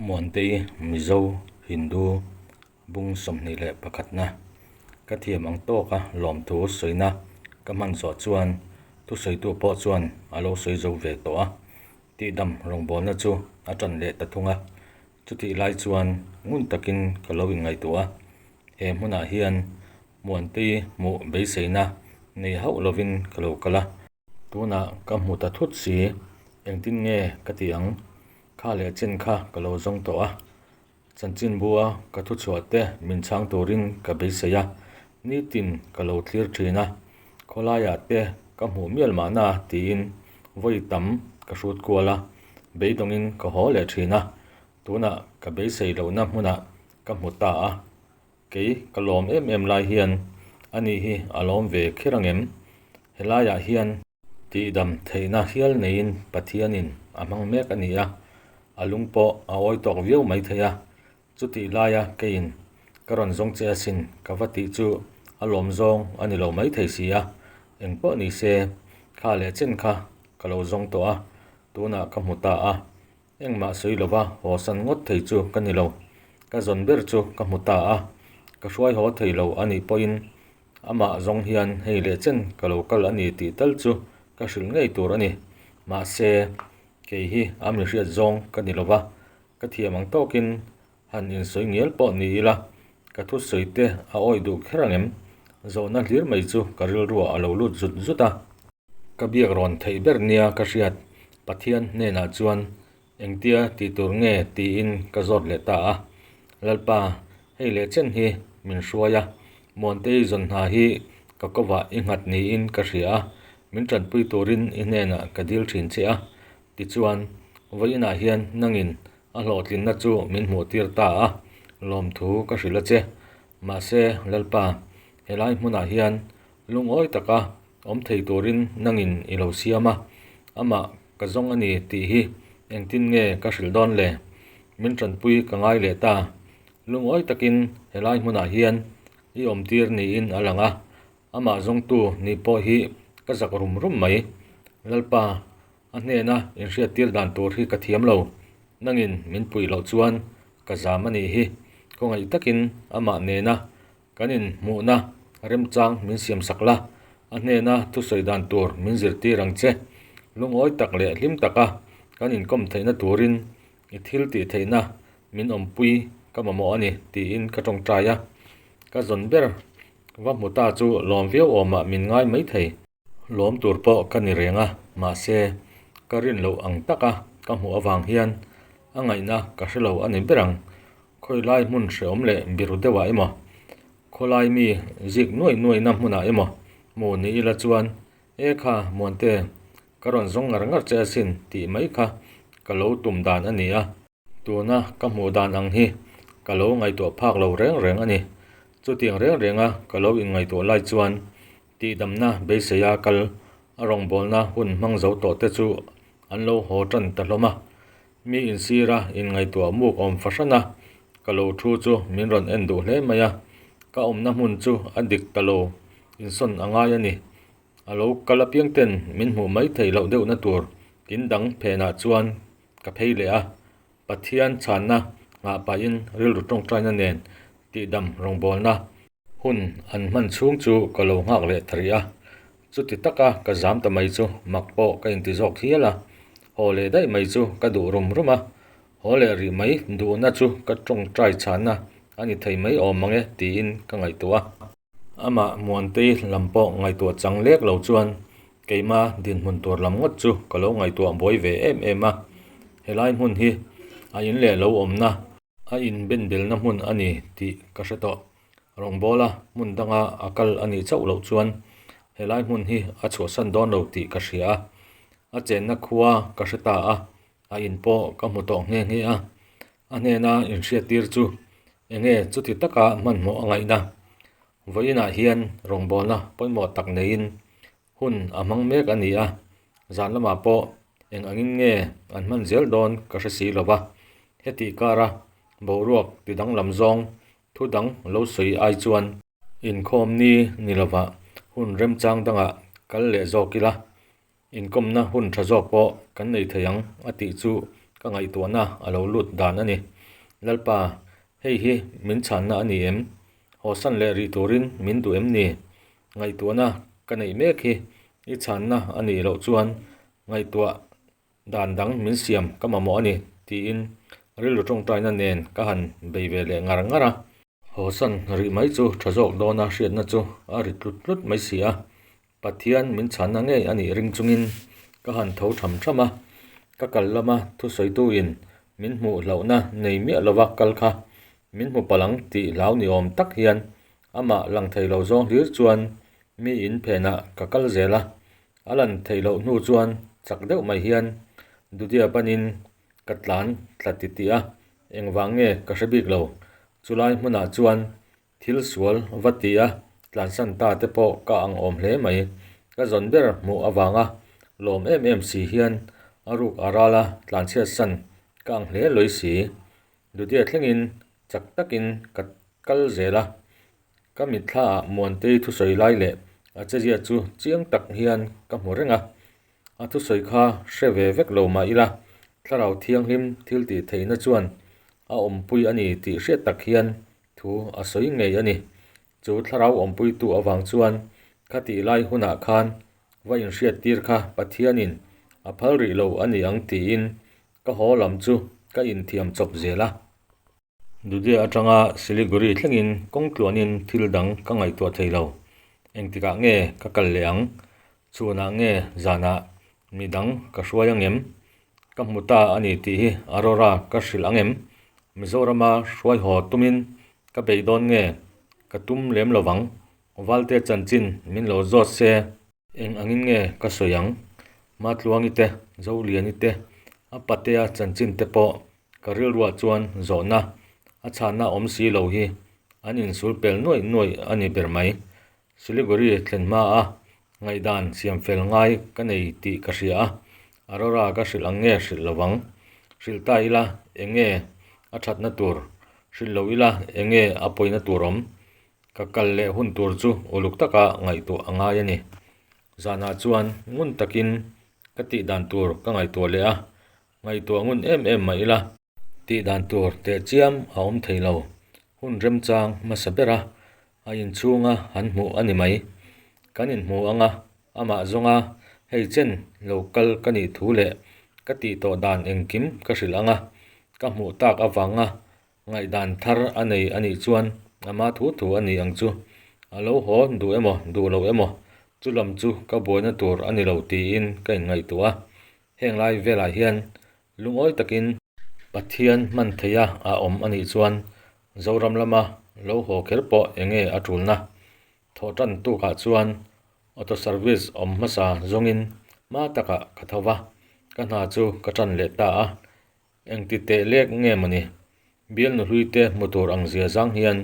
Muantei Mizo Hindu bung 21 na ka thiam ang tawka lawmthu sawina ka hman zawh chuan thusawitu pawh chuan a lo sawi zo ve tawh a, tihdam rawngbawlna chu a tan leh ta thung a. Chutih lai chuan ngun takin ka lo inngaihtuah a, he hmunah hian Muantei hmuh beiseina nei hauh lovin ka lo kal a. Tunah ka hmu ta thut si, engtin nge ka ti ang? Kha leh chen kha ka lo zawng tawh a, chanchinbua ka thu chhuah te min chhang turin ka beisei a, nitin ka lo thlir thin a, khawlaiah te ka hmuh mial mahna tiin vawi tam ka hrut kual a, beidawngin ka haw leh thin a, tunah ka beisei lohna hmunah ka hmu ta a. Kei ka lawm em em lai hian ani hi a lawm ve kher ang em? Helaiah hian tihdam theihna hial neiin Pathianin a hmang mek a ni a, a lung pawh a awi tawk viau mai thei a. Chutih laia keiin ka rawn zawng che asin ka va tih chu a lawm zawng a ni lo mai thei si a, engpawh ni se kha leh chen kha ka lo zawng tawh a, tunah ka hmu ta a. Engmah sawi lova haw san ngawt thei chu ka ni lo. Ka zawn ber chu ka hmu ta a, ka hruai haw thei lo a nih pawhin amah zawng hian hei leh chen ka lo kal a ni tih tal chu ka hrilh ngei tur a ni. Mahse, kei hi a mi hriat zawng ka ni lova, ka thiam ang tawkin han insawi ngial pawh ni ila, ka thusawi te a awih duh kher ang em? Zawhna hlir mai chu ka rilruah a lo lut zut zut a. Ka biak rawn theih ber nia ka hriat Pathian hnenah chuan engtia tih tur nge tiin ka zawt leh ta a. Lalpa, hei leh chen hi min hruai a, Muantei zawn hna hi ka kovah i nghat niin ka hria a, min tanpui turin i hnenah ka dil thin che a. Tichuan, vawiinah hian nangin a hlawhtlinna chu min hmuhtir ta a, lawmthu ka hrilh a che. Mahse, Lalpa, helai hmunah hian lungawi taka Awm thei turin nangin i lo siam a, amah ka zawng a ni tih hi engtin nge ka hrilh dawn le? Min tanpui ka ngai leh ta. Lungawi takin helai hmunah hian i awmtir niin a lang a, amah zawngtu nih pawh hi ka zak rum rum mai. Lalpa, a hnena inhriattir dan tur hi ka thiam lo. Nangin min puih loh chuan ka zam a nih hi. Khawngaih takin amah nena Kan inhmuhna remchang min siamsak la, a hnena thusawi dan tur min zirtir ang che. Lungawi tak leh hlim taka kan inkawm theihna turin i thil tih theihna min awmpui ka mamawh a ni, tiin ka tawngtai a. Ka zawn ber va hmu ta chu lawm viau awmah min ngai mai thei. Lawm tur pawh ka ni reng a, mahse, ka rin loh ang taka ka hmuh avang hian a ngaihna ka hre lo a ni ber ang. Khawilai hmun hreawm leh biru deuhah emaw, khawlai mi zik nuai nuaina hmunah emaw hmu ni ila chuan, E kha, Muante, ka rawn zawng ngar ngar che asin tih mai kha ka lo tum dan a ni a. Tuna ka hmuh dan ang hi ka lo ngaihtuah phak lo reng reng a ni. Chutiang reng renga ka lo inngaihtuah lai chuan Tihdamna beiseia kal a rawngbawlna hun hmang zo tawh te chu an lo haw tan ta hlawm a. Mi insira inngaihtuah muk awm fahran a, ka lo thu chu min rawn en duh hle mai a. Ka awmna hmun chu a dik ta lo, insawn a ngai a ni. A lo kal apiang ten min hmuh mai theih loh deuhna tur in dang phenah chuan ka phei leh a. Pathian chhanna nghah pahin rilru tawngtaina nen tihdam rawngbawlna Hun an hman chhung chu ka lo nghak leh ta rih a, chuti taka ka zam ta mai chu mak pawh ka inti zawk hial a, haw leh daih mai chu ka duh rum rum a, haw leh rih mai duhna chu ka tawngtai chhanna a ni thei mai awm mang e tiin ka ngaihtuah a. Amah Muantei lam pawh ngaihtuah chang lek lo chuan keima dinhmun tur lam ngawt chu ka lo ngaihtuah buai ve em em a, helai hmun hi a in leh lo awmna, A inbenbelna hmun a ni tih ka hre tawh. Rawngbawla hmun danga a kal a nih chauh loh chuan helai hmun hi a chhuahsan dawn lo tih ka hria a. A chenna khua ka hre ta a, a in pawh ka hmu tawh nghe nghe a. A hnena inhriattir chu enge chuti taka hmanhmawh a ngaihna. Vawiinah hian rawngbawlna pawimawh tak neiin Hun a hmang mek a ni a, zan lamah pawh eng angin nge an hman zel dawn ka hre si lo va. Hetih kara boruak ti danglam zawng thu dang lo sawi ai chuan inkhawm ni ni lovah hun remchang dangah kal leh zawk ila, inkawmna hun tha zawk pawh kan nei thei ang a tih chu ka ngaihtuahna a lo lut dan a ni. Lalpa, hei hi min chhanna a ni em? Hawsan leh rih turin min duh em ni? Ngaihtuahna ka neih mek hi i chhanna a nih loh chuan ngaihtuah dan dang min siam ka mamawh a ni, tiin rilru tawngtaina nen ka han bei ve leh ngar ngar a. Hawsan rih mai chu tha zawk dawna hriatna chu a ri tlut tlut mai si a. Pathian min chhanna ngei a nih ring chungin ka han tho tham tham a, ka kal lama thusawituin min hmuh hlauhna nei miah lova kal kha min hmu palh ang tih hlau ni awm tak hian amah lang thei lo zawng hlir chuan mi in phenah ka kal zel a, a lan theih loh hnu chuan chak deuh mai hian Dudia panin ka tlan tla titih a, engvang nge ka hre bik lo, chulai hmunah chuan Thil sual va ti a, tlansan ta te pawh ka ang awm hle mai. Ka zawn ber hmuh avanga lawm em em si hian a ruk a ral a, tlanchhiat san ka ang hle lawi si. Dudia thlengin chak takin ka kal zel a, ka mitthlaah Muantei thusawi lai leh a chezia chu chiang tak hian ka hmu reng a. A thusawi kha hre ve vek lo mah ila, Thlarau Thianghlim thil tih theihna chuan a awmpui a ni tih hriat tak hian thu a sawi ngei a ni. Chu thlarau awmpuitu avang chuan khatih lai hunah khan va inhriattir kha Pathianin a phal rih lo a ni ang tiin ka haw lam chu ka inthiam chawp zel a. Dudya atanga Siliguri thlengin kawng tluanin thil dang ka ngaihtuah thei lo. Engtikah nge ka kal leh ang? Chhunah nge zanah midang ka hruai ang em? Ka hmu ta a ni tih hi Aurora ka hrilh ang em? Mizorama hruai haw tumin ka bei dawn nge ka tum lem lo vang? Valte chanchin min lo zawt se. Eng angin nge ka sawi ang? Matluangi te, Zoliani te, a patea chanchin te pawh ka rilruah chuan zawhna a chhanna awm si lo hi an insul pel nuaih nuaih a ni ber mai. Siliguri thlen hma a ngaihdan siam fel ngai ka nei tih ka hria a, Aurora ka hrilh ang nge hrilh lo vang? Hrilh ta ila eng nge a thatna tur? Hrilh lo ila eng nge a pawina tur awm? Ka kal leh hun tur chu uluk taka ngaihtuah a ngai a ni. Zanah chuan ngun takin ka tih dan tur ka ngaihtuah leh a, ngaihtuah ngun em em mah ila. Tih dan tur teh chiam a awm thei lo. Hun remchang hmasa ber a, a inchhunga han hmuh a ni mai. Kan inhmu ang a, amah zawnga hei chen lo kal ka nih thu leh ka tih tawh dan engkim ka hrilh ang a, ka hmuh tak avanga Ngaihdan thar a nei a nih chuan ama thu thu a ni ang chu. A lo haw duh emaw duh lo emaw chu lam chu ka buaina tur a ni lo tiin ka inngaihtuah a. Heng lai velah hian lungawi takin Pathian hman theia a awm a nih chuan Zoram lama lo haw kher pawh eng nge a tulna? Thawhtan tukah chuan auto service awm hmasa zawngin hma takah ka tho va, ka hna chu ka tan leh ta a. Engti teh lek nge mawni? Bialnu hluite hmu tur ang zia zang hian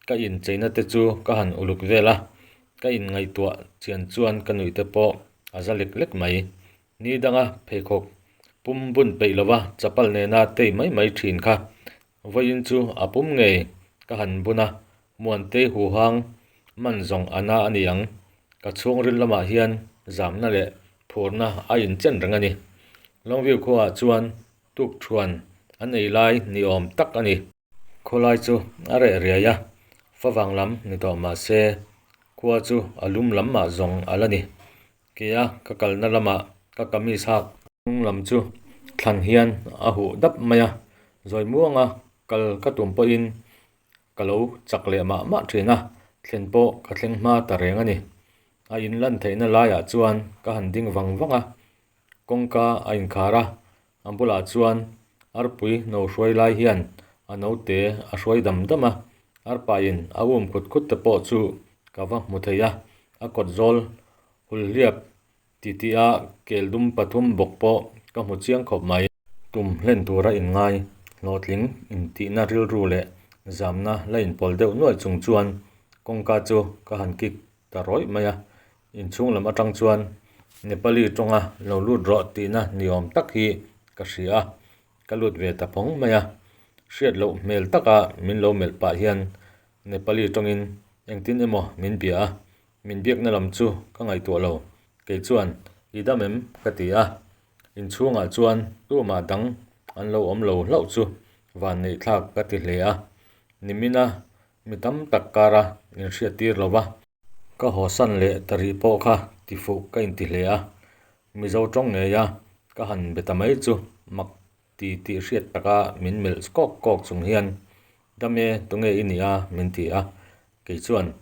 ka incheina te chu ka han uluk vel a, ka inngaihtuah chian chuan ka nuih te pawh a za lek lek mai. Ni danga pheikhawk pum bun peih lova chapal nena tei mai mai thin kha vawiin chu a pum ngei ka han bun a, Muantei huhang man zawng a na a ni ang. Ka chhungril lamah hian zamna leh phurna a inchen reng a ni. Longview khuaah chuan tukthuan an ei lai ni awm tak a ni. Khawlai chu a reh riai a, favang lam ni tawh mah se khua chu a lum lam mah zawng a la ni. Kea ka kalna lamah ka kamis hak hnung lam chu thlan hian a huh dap mai a, zawi muanga kal ka tum pawhin Ka lo chak leh mah mah thin a, thlen pawh ka thleng hma ta reng a ni. A inlan theihna laiah chuan ka han ding vang vang a, kawngka a inkhar a, a bulah chuan arpui no hruai lai hian a note a hruai dam dam a, arpain a um khut khut te pawh chu ka va hmu thei a, a kawt zawl hulhliap Titi-a kel dum pathum bawk pawh ka hmu chiang khawp mai. Tum hlen tura inngai, hlawhtling intihna rilru leh zamna la inpawl deuh nuaih chung chuan kawngka chu ka han kik ta rawih mai a. Inchhung lam atang chuan Nepali tawnga lo lut rawh tihna ni awm tak hi ka hria a, ka lut ve ta phawng mai a. Hriat loh hmel taka min lo melh pah hian Nepali tawngin engtin emaw min bia a, Min biakna lam chu ka ngaihtuah lo, kei chuan i dam em? ka ti a. Inchhungah chuan tumah dang an lo awm lo hlauh chu vanneihthlak ka ti hle a, nimina mi tam tak kara inhriattir lo va. Ka hawsan leh ta rih pawh kha tifuh ka inti hle a, Mizo tawng ngei a, ka han be ta mai chu mak ti tih hriat taka min melh kawk kawk chung hian, Dam e, tunge i nih a? min ti a. Kei chuan,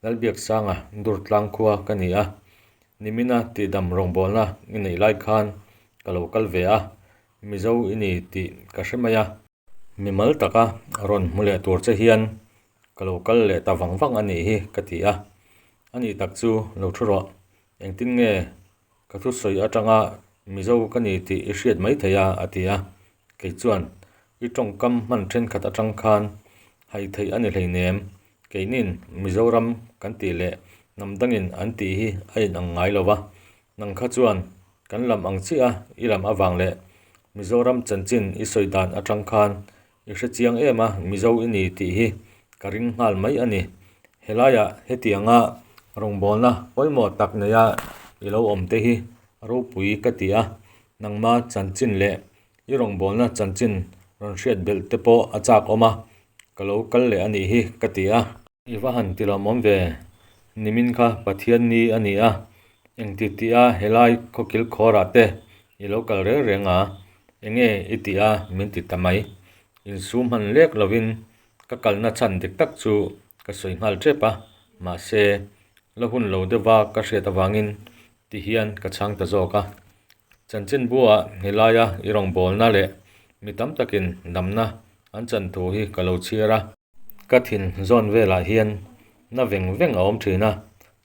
Lalbiaksanga Durtlang khua ka ni a, nimina tihdam rawngbawlna i neih lai khan ka lo kal ve a, Mizo i ni tih ka hre mai a. Mimal taka rawn hmu leh tur che hian ka lo kal leh ta vang vang a nih hi ka ti a. A nih tak chu lo thu rawh, engtin nge Ka thusawi atanga Mizo ka ni tih i hriat mai thei a, a ti a. Kei chuan, I tawngkam hman thenkhat atang khan hai theih a ni hleinem. Keinin Mizoram kan tih leh hnam dangin an tih hi a inang ngai lo va. Nang kha chuan kan lam ang chiah a i lam avang leh Mizoram chanchin i sawi dan atang khan I hre chiang em a, Mizo i ni tih hi ka ring nghal mai a ni. Helaiah hetianga rawngbawlna pawimawh tak neia i lo awm te hi ropui ka ti a, nangma chanchin leh i rawngbawlna chanchin rawn hriat belh te pawh a chak awm a, ka lo kal leh a nih hi ka ti a. I va han ti lawmawm ve, nimin kha Pathian ni a ni a, engti tih a helai khawkil khawrah te i lo kal reng reng a, enge i tih a min ti ta mai. Insum hman lek lovin ka kalna chhan dik tak chu ka sawi nghal tep a, mahse la hun lo deuhva ka hriat avangin ti hian ka chhang ta zawk a. Chanchinbua helaia i rawngbawlna leh mi tam takin damna an chan thu hi ka lo chhiar a. Ka thin zawn velah hian na veng veng a awm thin a,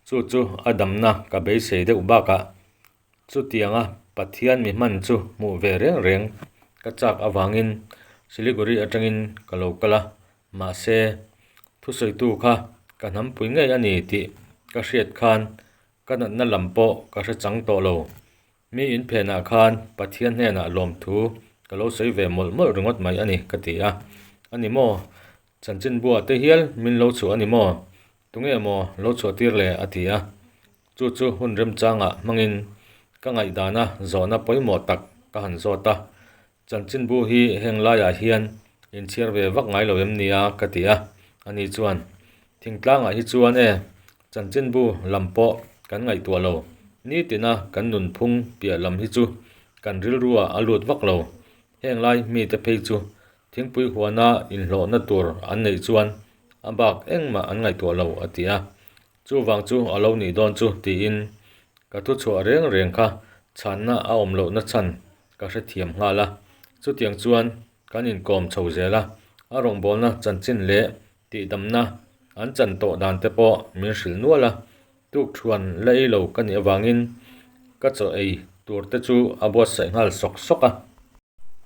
chu chu a damna ka beisei deuh bakah chutianga Pathian mi hman chu hmuh ve reng reng ka chak avangin Siliguri atangin ka lo kal a, mahse thusawitu kha ka hnampui ngei a ni tih ka hriat khan ka natna lam pawh ka hre chang tawh lo. Mi in phenah khan Pathian hnenah lawmthu ka lo sawi ve mawlh mawlh ringawt mai a ni ka ti a. A ni maw? Chanchinbua te hial min lo chhuah a ni maw? Tunge maw lo chhuah tir le? a ti a. Chu chu hun remchangah hmangin ka ngaihdana zawhna pawimawh tak ka han zawt a. Chanchinbu hi heng laiah hian inchhiar ve vak ngai lo em nia ka ti a. Ani chuan, Thingtlangah hi chuan e, Chanchinbu lam pawh kan ngaihtuah lo. Nitina kan nunphung piah lam hi chu kan rilruah a lut vak lo. Heng lai mite phei chu thingpui huana inhlawhna tur an neih chuan a bak engmah an ngaihtuah lo a ti a. Chuvang chu a lo nih dawn chu tiin ka thuchhuah reng reng kha chhanna a awm lohna chhan ka hrethiam nghal a. Chutiang chuan kan inkawm chho zel a, a rawngbawlna chanchin leh Tihdamna an chan tawh dan te pawh min hrilh nual a, tukthuan la ei lo ka nih avangin ka chaw ei tur te chu a buatsaih nghal sawk sawk a.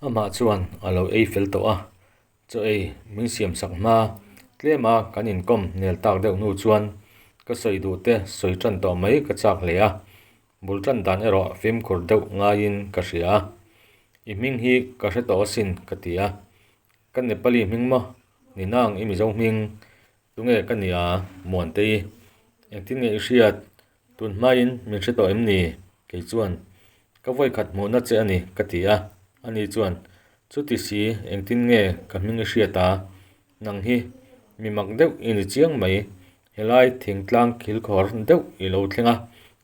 Amah chuan a lo ei fel tawh a, chaw ei min siam sak hma tlema kan inkawm nel tak deuh hnu chuan ka sawi duh te sawi tan tawh mai ka chak hle a, bul tan dan erawh fimkhur deuh ngaiin ka hria a, I hming hi ka hre tawh asin ka ti a, Ka Nepali hming maw? Ni nang i Mizo hming. Tunge ka nia Muantei? Engtin nge i hriat? Tun hmain min hre tawh em ni? Kei chuan, Ka vawikhat hmuhna che a ni, ka ti a. Ani chuan, Chuti si, engtin nge ka hming i hriat a? Nang hi mi mak deuh i ni chiang mai. Helai thingtlang khilkhawr deuh i lo thleng a,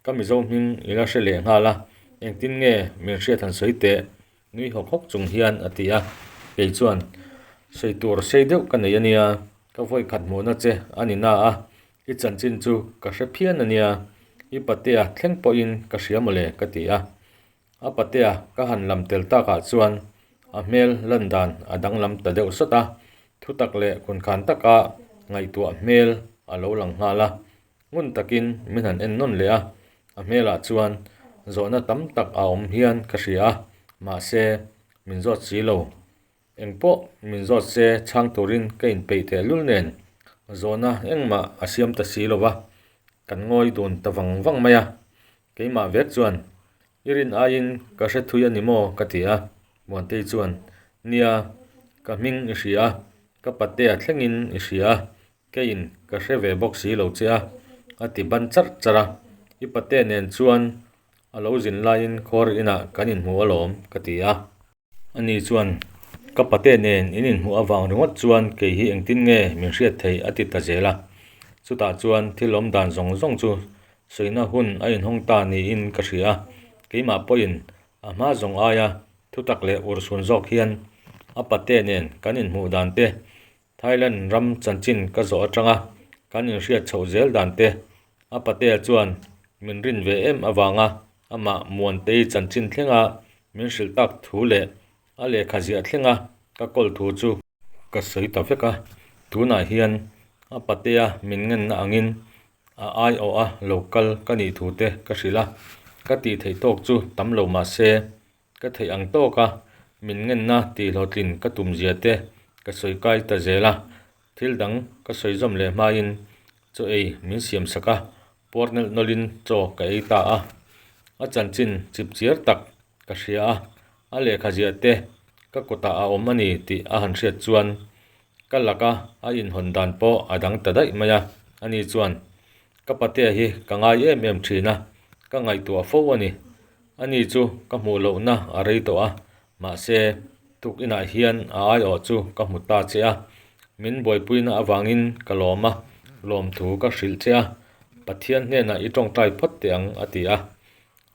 ka Mizo hming i la hre leh nghal a. Engtin nge min hriat han sawi teh? Nui hawk hawk chung hian a ti a, kei chuan sawi tur sei deuh ka nei a nia, ka vawi khat hmuhna che a ni na a, i chanchin chu ka hre phian a nia, i patea thleng pawhin ka hria mawle ka ti a. A patea ka han lam tel takah chuan a hmel lan dan a danglam ta deuh sawt a, thutak leh khunkhan taka ngaihtuah hmel a lo lang nghal a, Ngun takin min han en nawn leh a, a hmelah chuan zawhna tam tak a awm hian ka hria a, mahse min zawt si lo. Engpawh min zawt se chhang turin ka inpeih teh lul nen zawhna engmah a siam ta si lo va, kan ngawi dun ta vang vang mai a. Keimah vek chuan, I rin aiin ka hre thui a ni maw? ka ti a. Muantei chuan, Nia, ka hming i hria a, ka patea thlengin i hria a, Keiin ka hre ve bawk si lo che a, a ti ban charh charh a. I pate nen chuan a lo zin laiin khawr inah kan inhmu alawm, ka ti a. Ani chuan, Ka pate nen in inhmuh avang ringawt chuan kei hi engtin nge min hriat theih a ti ta zel a. Chutah chuan thil awm dan zawng zawng chu sawina hun a inhawng ta niin ka hria a, keimah pawhin a hma zawng aia thutak leh urhsun zawk hian a pate nen kan inhmuh dan te, Thailand ram chanchin ka zawh atanga kan inhriat chhoh zel dan te, a patea chuan min rin ve em avanga amah Muantei chanchin thlenga min hrilh tak thu leh a lehkha ziah thlenga ka kawl thu chu ka sawi ta vek a. Tunah hian a patea min ngenna angin a aiawh a lo kal ka nih thu te ka hrilh a, ka tih theih tawk chu tam lo mah se Ka theih ang tawk a, min ngenna tih hlawhtlin ka tum zia te ka sawi kai ta zel a, thil dang ka sawi zawm leh hmain chaw ei min siam sak a, puar nawlh nawlhin chaw ka ei ta a. A chanchin chip chiar tak ka hria a, a lehkha ziah te ka kutah a awm a ni tih a han hriat chuan ka laka a inhawn dan pawh a dang ta daih mai a, ani chuan ka patea hi ka ngai em em thin a, ka ngaihtuah fo a ni. Ani chu ka hmuh lohna a rei tawh a, mahse tukinah hian a aiawh chu ka hmu ta che a, min buaipuina avangin ka lawm a, lawmthu ka hrilh che a, Pathian hnenah i tawngtai phawt teh ang a ti a.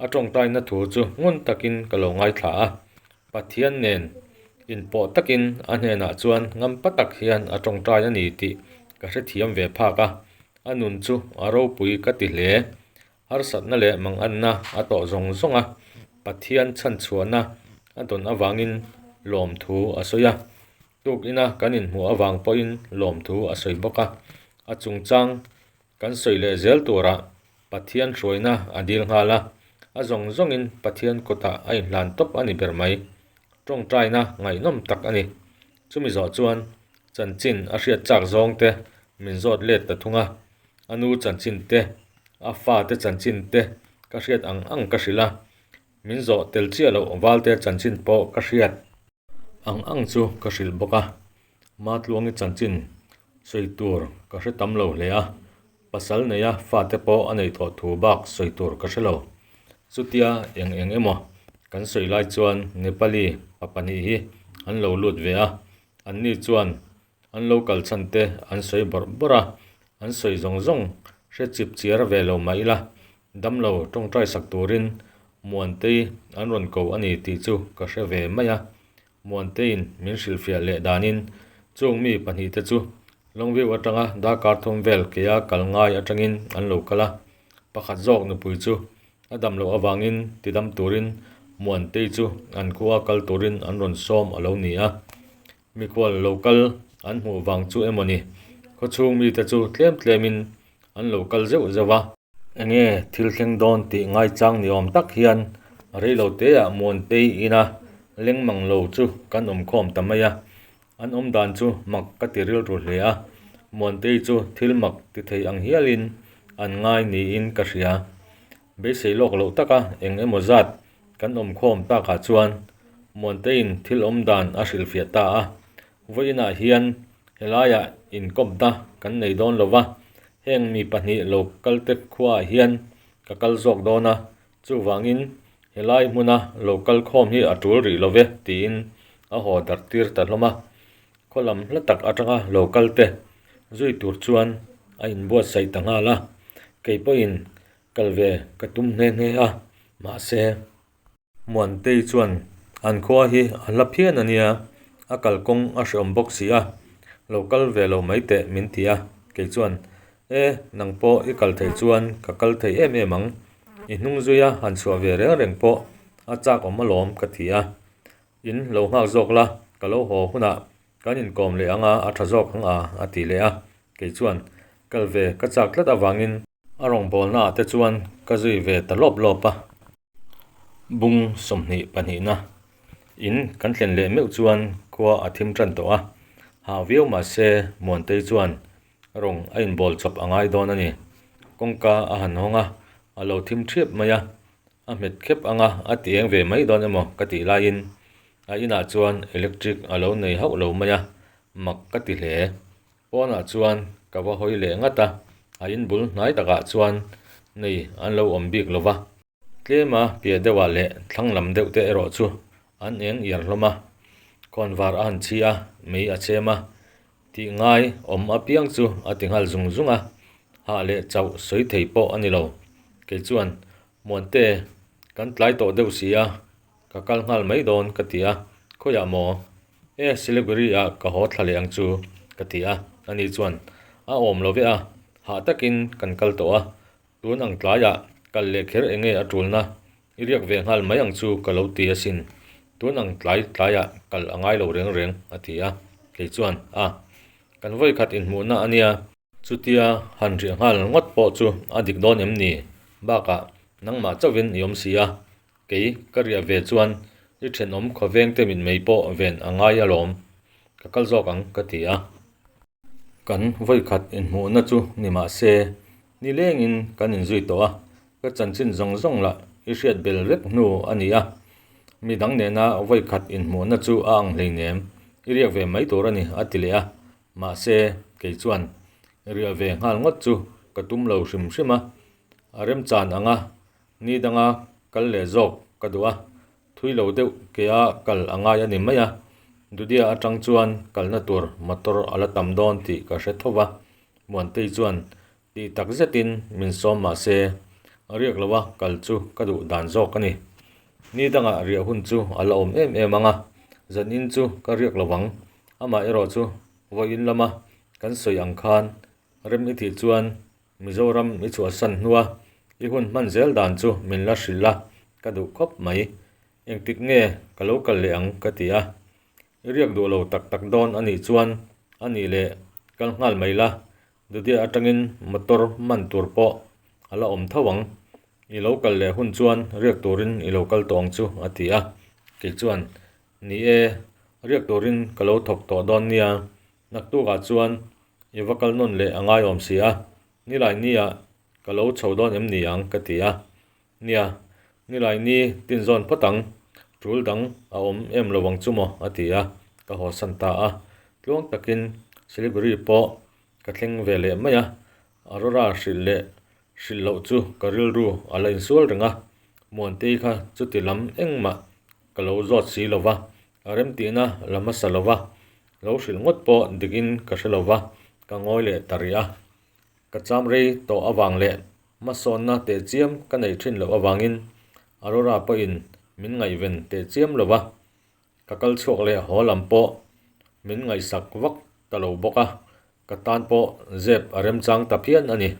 A tawngtaina thu chu ngun takin ka lo ngaithla a, Pathian nen inpawh takin a hnenah chuan ngampa tak hian a tawngtai a ni tih ka hrethiam ve phak a, a nun chu a ropui ka ti hle. Harsatna leh manganna a tawh zawng zawng a, Pathian chhanchhuahna a dawn avangin lawmthu a sawi a. Tukina kan inhmuh avang pawhin lawmthu a sawi bawk a. A chungchang kan sawi leh zel turah Pathian hruaina a dil nghal a, a zawng zawngin Pathian kutah a inhlan tawp a ni ber mai. Tawngtaina ngaihnawm tak a ni. Chumi zawh chuan chanchin a hriat chak zawng te min zawt let ta thung a. A nu chanchin te, a fate chanchin te ka hriat ang ang ka hrilh a, min zawh tel chiah loh Valte chanchin pawh ka hriat ang ang chu ka hrilh bawk a. Matluangi chanchin sawi tur ka hre tam lo hle a, pasal neia fate pawh a neih tawh thu bak sawi tur ka hre lo. Chutia eng eng emaw kan sawi lai chuan Nepali pa pahnih hi an lo lut ve a, anni chuan An lo kal chhan te an sawi bawrh bawrh a, an sawi zawng zawng hre chip chiar ve lo mah ila, damlo tawngtai sak turin Muantei an rawn ko a ni tih chu ka hre ve mai a. Muanteiin min hrilhfiah leh danin chung mi pahnihte chu Longview atanga darkar thum vel keia kal ngai atangin an lo kal a, pakhat zawk nupui chu a dam loh avangin tidam turin Muantei chu an khua kal turin an rawn sawm a lo ni a. Mikhual lo kal an hmuh vang chu emaw ni? Khawchhung mite chu tlem tlemin an lo kal zeuh zeuh a. Enge thil thleng dawn tih ngaichang ni awm tak hian reilo teah Muantei ina leng mang lo chu kan awm khawm ta mai a. An awm dan chu mak ka ti rilru hle a, Muantei chu thil mak ti thei ang hialin an ngai niin ka hria. Beisei lawk loh taka eng emaw zat kan awm khawm takah chuan Muanteiin thil awm dan a hrilhfiah ta a, vawiinah hian helaiah inkawpna kan nei dawn lo va, heng mi pahnih lo kalte khuaah hian ka kal zawk dawn a, chuvangin helai hmuna lo kal khawm hi a tul rih lo ve tiin a haw darh tir ta hlawm a. Khaw lam hla tak atanga lo kal te zui tur chuan a inbuatsaih ta nghal a, kei pawhin kal ve ka tum nghe nghe a, mahse, Muantei chuan an khua hi a hla phian a nia, a kalkawng a hreawm bawk si a, lo kal ve lo mai teh min ti a, kei chuan, E, nang pawh i kal theih chuan ka kal thei em em ang, i hnung zuia han chhuah ve reng reng pawh a chak awm alawm ka ti a, In lo nghak zawk la, ka lo haw hunah kan inkawm leh anga a tha zawk ang a, a ti leh a. Kei chuan kal ve ka chak tlat avangin a rawngbawlna ah te chuan ka zui ve ta lawp lawp a. Bung 20 pahnihna in kan thlen leh meuh chuan khua a thim tan tawh a, hah viau mah se Muantei chuan rawng a inbawl chawp a ngai dawn a ni. Kawngka a han hawng a, a lo thim thiap mai a, A hmet khep anga a ti eng ve mai dawn emaw ka tih laiin a inah chuan electric a lo nei hauh lo mai a, mak ka ti hle. Pawnah chuan ka va hawi leh ngat a, a in bul hnai takah chuan nei an lo awm bik lo va. Tlema piah deuhah leh thlang lam deuh te erawh chu an eng iar hlawm a. Khawnvar a han chhi a, mei a chem a, tih ngai awm apiang chu a ti nghal zung zung a, hah leh chauh sawi thei pawh a ni lo. Kei chuan, Muante, kan tlai tawh deuh si a, ka kal nghal mai dawn ka ti a, khawiah maw? E, Siliguri ah ka haw thla leh ang chu ka ti a, ani chuan, A awm lo ve a, hah takin kan kal tawh a, Tun ang tlaiah kal leh kher enge a tulna i riak ve nghal mai ang chu ka lo ti asin. Tun ang tlai tlaiah kal a ngai lo reng reng a ti a. Kei chuan, A, kan vawikhat inhmuhna a nia. Chutia han riah nghal ngawt pawh chu a dik dawn em ni? Bakah nangmah chauhin i awm si a, kei ka riah ve chuan i thenawm khawvengte mitmei pawh ven a ngai alawm. Ka kal zawk ang ka ti a. Kan vawikhat inhmuhna chu ni mah se, nilengin kan inzui tawh a, ka chanchin zawng zawng lah i hriat bel vek hnu a ni a. Midang nena vawikhat inhmuhna chu a ang hleinem, i riak ve mai tur a ni a ti leh a. Mahse, kei chuan riah ve nghal ngawt chu ka tum lo hrim hrim a, a remchan ang a, ni danga kal leh zawk ka duh a, Thui lo deuh kea kal a ngai a ni mai a, Dudia atang chuan kalna tur motor a la tam dawn tih ka hre tho va, Muantei chuan tih tak zetin min sawm mah se riak loa kal chu ka duh dan zawk a ni. Ni dangah riah hun chu a la awm em em ang a, zanin chu ka riak lo vang, amah erawh chu vawiin lama kan sawi ang khan rem i tih chuan Mizoram i chhuahsan hnua i hun hman zel dan chu min la hrilh a, ka duh khawp mai. Engtik nge ka lo kal leh ang ka ti a. I riak duh lo tak tak dawn a nih chuan a nih leh kal nghal mai la, Dudia atangin motor man tur pawh a la awm tho ang. I lo kal leh hun chuan riak turin i lo kal tawh ang chu a ti a. Kei chuan, Ni e, riak turin ka lo thawk tawh dawn nia, Naktukah chuan i va kal nawn leh a ngaiawm si a, nilai nia ka lo chho dawn em ni ang ka ti a. Nia, nilai ni tin zawn phawt ang, tul dang a awm em lo ang chu maw a ti a, ka hawsan ta a. Tluang takin Siliguri pawh ka thleng ve leh mai a, Aurora hrilh leh hrilh loh chu ka rilru a la insual reng a, Muantei kha chuti lam engmah ka lo zawt si lo va, a remtihna la hmasa lo va, Lo hrilh ngawt pawh dikin ka hre lo va, ka ngawi leh ta rih a. Ka cham rei tawh avang leh hmasawnna tehchiam ka neih thin loh avangin Aurora pawhin min ngaihven tehchiam lo va, ka kal chhuak leh haw lam pawh min ngaihsak vak ta lo bawk a, ka tan pawh zep a remchang ta phian a ni.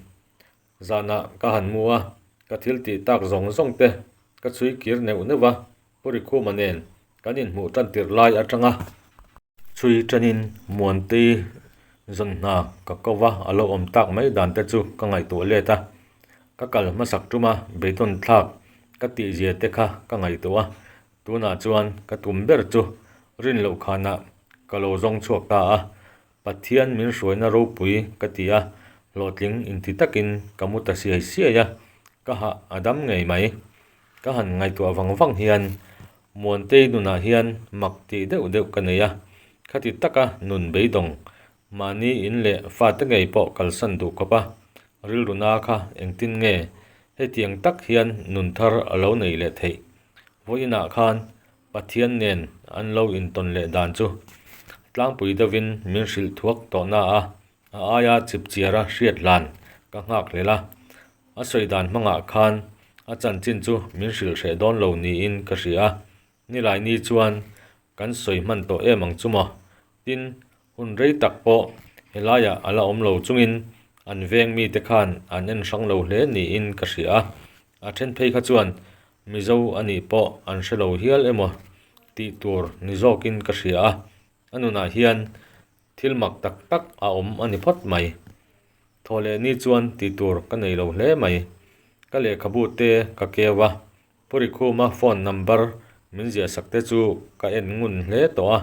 Zanah ka han mu a, ka thil tih tak zawng zawng te ka chhui kir neuh neuh a, Pu Rikhuma nen kan inhmuh tan tirh lai atanga chhui tanin Muantei zawn hna ka ko va, a lo awm tak mai dan te chu ka ngaihtuah let a, ka kal hmasak tuma beidawn thlak ka tihzia te kha ka ngaihtuah a, tunah chuan ka tum ber chu rin loh khanah ka lo zawng chhuak ta a, Pathian min hruaina ropui ka ti a, hlawhtling inti takin ka mu ta siai siai a, ka hah a dam ngei mai. Ka han ngaihtuah vang vang hian Muantei nunah hian mak tih deuh deuh ka nei a, khati taka nun beidawng mahni in leh fate ngei pawh kalsan duh khawp a, rilru na kha engtin nge hetiang tak hian nun thar a lo nei leh theih? Vawiinah khan Pathian nen an lo intawn leh dan chu tlangpui deuhin min hrilh thuak tawh na a, a aia chipchiara hriat hlan ka nghak hlel a. A sawi dan hmangah khan a chanchin chu min hrilh hreh dawn lo niin ka hria a, Nilaini chuan kan sawi hman tawh em ang chu maw? Tin, hun rei tak pawh helaiah a la awm lo chungin an veng mite khan an en hrang lo hle niin ka hria a, a then phei kha chuan Mizo a nih pawh an hre lo hial emaw tih tur ni zawkin ka hria a, a nunah hian thil mak tak tak a awm a ni phawt mai. Thaw leh ni chuan tih tur ka nei lo hle mai. Ka lehkhabu te ka keu a, Pu Rikhuma phone number min ziahsak te chu ka en ngun hle tawh a.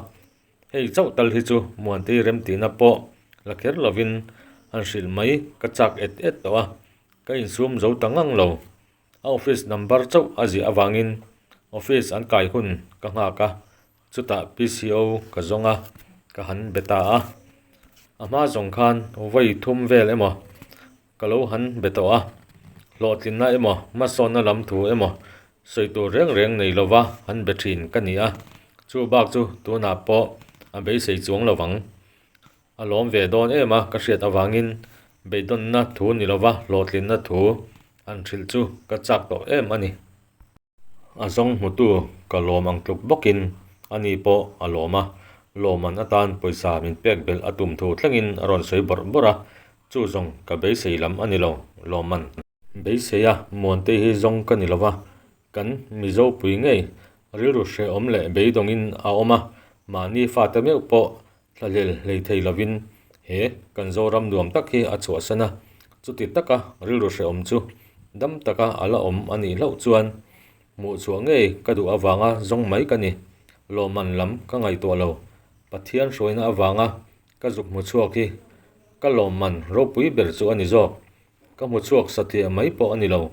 Hei chauh tal hi chu Muantei remtihna pawh la kher lovin han hrilh mai ka chak et et tawh a, ka insum zo ta ngang lo. A office number chauh a ziah avangin office an kai hun ka nghak a, chutah PCO ka zawng a, ka han be ta a. A hma zawng khan vawi thum vel emaw Ka lo han be tawh a, hlawhtlinna emaw hmasawnna lam thu emaw sawi tur reng reng nei lova han be thin ka ni a. Chu bak chu tunah pawh a beisei chuang lo vang. A lawm ve dawn em a ka hriat avangin beidawnna thu ni lova hlawhtlinna thu an hrilh chu ka chak tawh em a ni. A zawng hmutu ka lawm ang tluk bawkin ani pawh a lawm a, lawmman atan pawisa min pek belh a tum thu thlengin a rawn sawi bawrh bawrh a, chu zawng ka beisei lam a ni lo, lawmman. Beisei a, Muante hi zawng ka ni lova, kan Mizo pui ngei rilru hrehawm leh beidawngin a awm a, mahni fate meuh pawh Thlahlel hlei thei lovin he kan Zoram nuam tak hi a chhuahsan a, chuti taka rilru hrehawm chu dam taka a la awm a nih hlauh chuan hmuh chhuah ngei ka duh avanga zawng mai ka ni. Lawmman lam ka ngaihtuah lo, Pathian hruaina avanga ka zuk hmu chhuak hi ka lawmman ropui ber chu a ni zawk. Ka hmu chhuak satliah mai pawh a ni lo,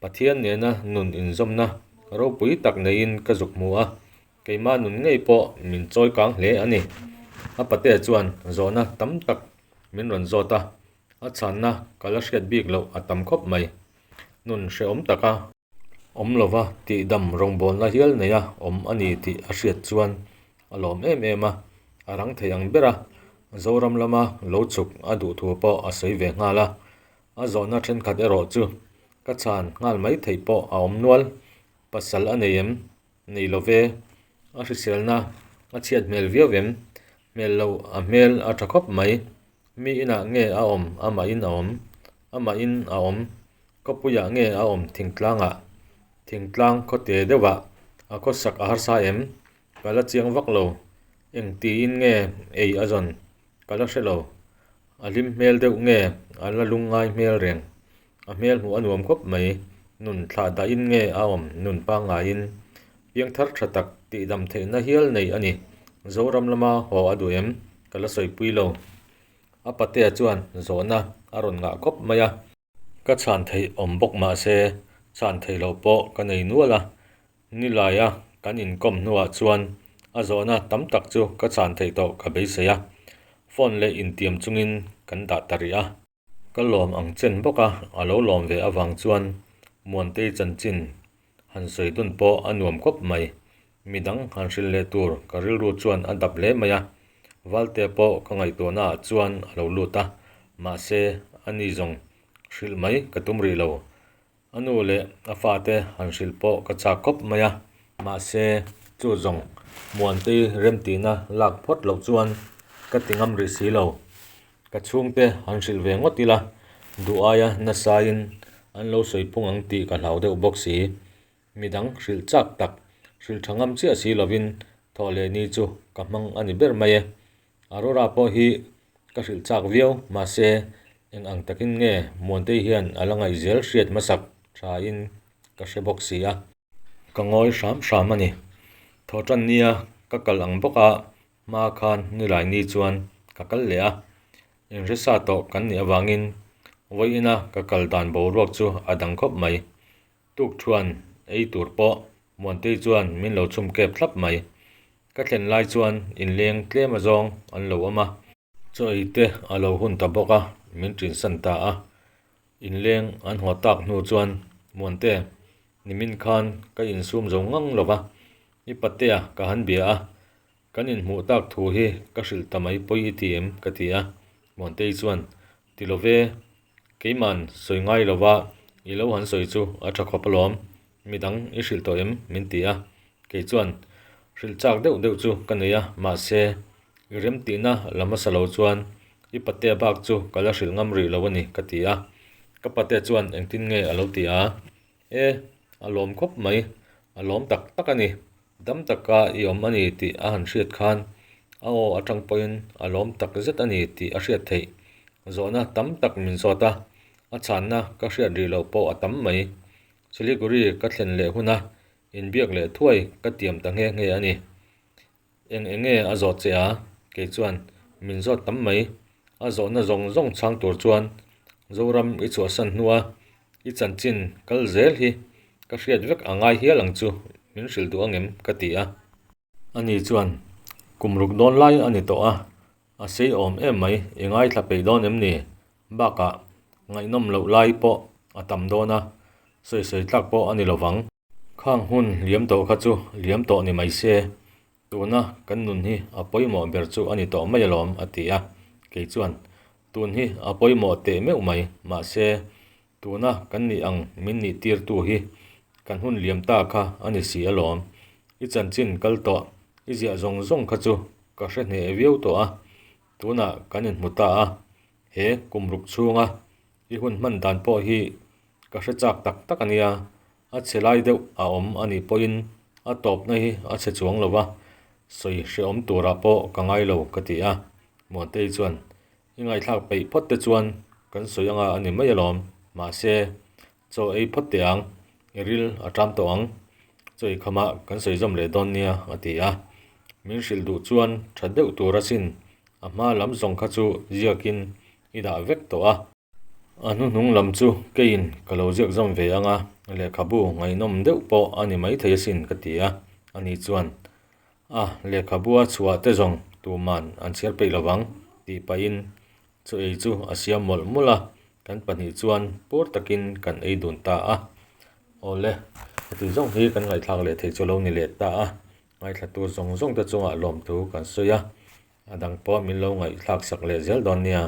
Pathian nena nun inzawmna ropui tak neiin ka zuk hmu a, keimah nun ngei pawh min chawi kang hle a ni. A patea chuan zawhna tam tak min rawn zawt a, a chhanna ka la hriat bik loh a tam khawp mai. Nun hrehawm taka awm lova tihdam rawngbawlna hial neia awm a ni tih a hriat chuan a lawm em em a, a rang thei ang ber a, Zoram lama lo chhuk a duh thu pawh a sawi ve nghal a. A zawhna thenkhat erawh chu ka chhan nghal mai theih pawh a awm nual. Pasal a nei em? Nei lo ve. A hriselna a chhiat hmel viau em? Hmel lo a hmel a tha khawp mai. Mi inah nge a awm amahin a awm? Amahin a awm. Khawpuiah nge a awm thingtlangah? Thingtlang khawte deuhah a khawsak a harsa em? Ka la chiang vak lo. Eng tiin nge ei a zawn? Ka la hre lo. A hlim hmel deuh nge a la lungngai hmel reng. A hmel hmuh a nuam khawp mai. Nun thlah dahin nge a awm nun pangngaiin piangthar tha tak tihdam theihna hial nei a ni. Zoram lama haw a duh em? Ka la sawipui lo. A patea chuan zawhna a rawn ngah khawp mai a. Ka chhan theih awm bawk mahse chhan theih loh pawh ka nei nual a. Nilaia kan inkawm hnuah chuan a zawhna tam tak chu ka chhan theih tawh ka beisei a, phone leh intiam chungin kan dah ta rih a. Ka lawm ang chen bawk a, a lo lawm ve avang chuan Muantei chanchin han sawi dun pawh a nuam khawp mai. Midang han hrilh leh tur ka rilru chuan a dap hle mai a, Valte pawh ka ngaihtuahnaah chuan a lo lut a, mahse ani zawng hrilh mai ka tum rih lo. A nu leh a fate han hrilh pawh ka chak khawp mai a, mahse chu zawng Muantei remtihna lak phawt loh chuan ka ti ngam rih si lo. Ka chhungte han hrilh ve ngawt ila, duh aia nasain an lo sawi phung ang tih ka hlau deuh bawk si. Midang hrilh chak tak, hrilh tha ngam chiah si lovin thawh leh ni chu ka hmang a ni ber mai e. Aurora pawh hi ka hrilh chak viau, mahse eng ang takin nge Muantei hian a la ngaihzel hriat hmasak thain ka hre bawk si a. Ka ngawi hram hram a ni. Thawhtan nia ka kal ang bawk a, hma khan nilai ni chuan ka kal leh a. Inhresa tawh kan nih avangin vawiina ka kal dan boruak chu a dang khawp mai. Tukṭhuan ei tur pawh Muantei chuan min lo chhum kep thlap mai. Ka thlen lai chuan inleng tlem azawng an lo awm a. Chaw ei te a lo hun ta bawk a, min ṭinsan ta a. Inleng an haw tak hnu chuan Muante, nimin khan ka insum zo ngang lo va, i patea ka han bia a, kan inhmuh tak thu hi ka hrilh ta mai pawi i ti em? ka ti a. Muantei chuan, Ti lo ve, Keiman sawi ngai lova i lo han sawi chu a tha khawp alawm, midang i hrilh tawh em? min ti a. Kei chuan hrilh chak deuh deuh chu ka nei a, mahse i remtihna la hmasa lo chuan i patea bak chu ka la hrilh ngam rih lo a ni ka ti a. Ka patea chuan engtin nge a lo ti a? E, a lawm khawp mai, a lawm tak tak a ni. Dam taka i awm a ni tih a han hriat khan a aw atang pawhin a lawm tak zet a ni tih a hriat theih. Zawhna tam tak min zawt a, a chhanna ka hriat rih loh pawh a tam mai. Siliguri ka thlen leh huna inbiak leh thuai ka tiam ta nghe nghe a ni. Eng eng nge a zawh che a? Kei chuan min zawt tam mai. A zawhna zawng zawng chhang tur chuan Zoram i chhuahsan hnua i chanchin kal zel hi ka hriat vek a ngai hial ang chu min hrilh duh angem ka ti a. Ani chuan kum ruk dawn lai a ni tawh a, a sei awm em mai i ngaithla peih dawn em ni? Bakah ngaihnawm loh lai pawh a tam dawn a, sawisawi tlak pawh a ni lovang. Khang hun liam tawh kha chu liam tawh ni mai se. Tuna kan nun hi a pawimawh ber chu a ni tawh mai alawm, a ti a. Kei chuan, Tun hi a pawimawh teh meuh mai, mahse, tuna kan nih ang min nih tirtu hi kan hun liam ta kha a ni si alawm. I chanchin kal tawh, i ziah zawng zawng kha chu ka hre hneh viau tawh a, tunah kan inhmu ta a, he kum ruk chhunga i hun hman dan pawh hi ka hre chak tak tak a nia, a chhe lai deuh a awm a nih pawhin a tawpna hi a chhe chuang lo va, sawi hrehawm turah pawh ka ngai lo ka ti a, Muantei chuan i ngaihthlak peih phawt te chuan kan sawi anga a ni mai alawm, mahse chaw ei phawt teh ang, i ril a ṭam tawh ang, chaw ei khamah kan sawi zawm leh dawn nia a ti a, min hrilh duh chuan ṭha deuh tur asin, a hma lam zawng kha chu ziakin i dah vek tawh a. A hnuhnung lam chu keiin ka lo ziak zawm ve ang a, lehkhabu ngaihnawm deuh pawh a ni maithei asin ka ti a, ani chuan, A, lehkhabua chhuah te zawng tuman an chhiar peih lovang tih pahin chu ei chu a siam mawlh mawlh a, kan pahnih chuan pur takin kan ei dun ta a. Awle, heti zawng hi kan ngaihthlak leh theih chu lo ni leh ta a, ngaithlatu zawng zawng te chungah lawmthu kan sawi a, a dang pawh min lo ngaihthlak sak leh zel dawn nia.